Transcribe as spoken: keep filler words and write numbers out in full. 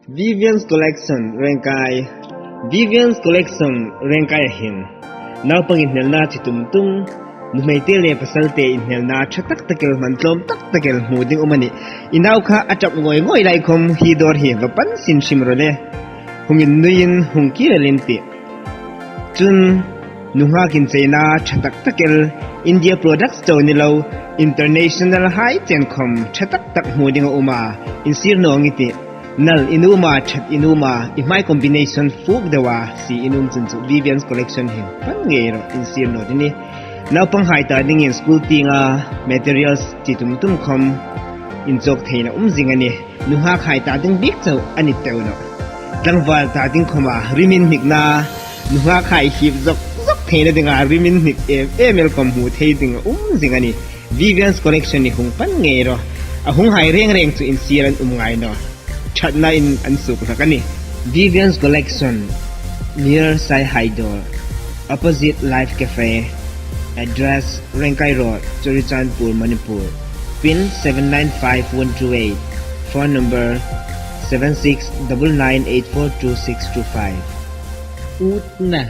Vivian's Collection Rengkai. Vivian's Collection Rengkai a hin naupang inhnelna chi tum tum, nuhmeite le pasalte inhnelna ṭha tak tak el, hman tlawm tak tak el hmu ding um a nih. I nau kha a ṭap ngawi ngawi lai khawm hi dawr hi va pan sin hrim rawh le. Hung innuiin hung kir el in tih. Chun, nunghak incheina ṭha tak tak el, India products chau ni lo, international hai chen khawm ṭha tak tak hmu ding a um a, insir naw ang i tih. Nal i nuom a, ṭhat i nuom a, i hmai combination fuk deu a si i nuom chun chu Vivian's Collection hin pan ngei rawh, insir naw ding a nih. Naupanghai ta dingin school tienga materials chi tum tum khawm inchawk theina um zing a nih. Nunghakhai ta ding bik chau a ni teu nawh. Tlangval ta ding khawma rim inhnikna, nunghakhai hip zok zok theina dinga rim inhnik em em el khawm hmu thei ding a um zing a nih. Vivian's Collection hi hung pan ngei rawh. A hunghai reng reng chu insir an um ngai nawh. Ṭhatnain an suk hlak a nih. Vivian's Collection, near Sai Haidol, opposite Life Cafe, address Rengkai Road, Churachandpur, Manipur, pin seven nine five one two eight, phone number seven six double nine eight four two six two five. Utna.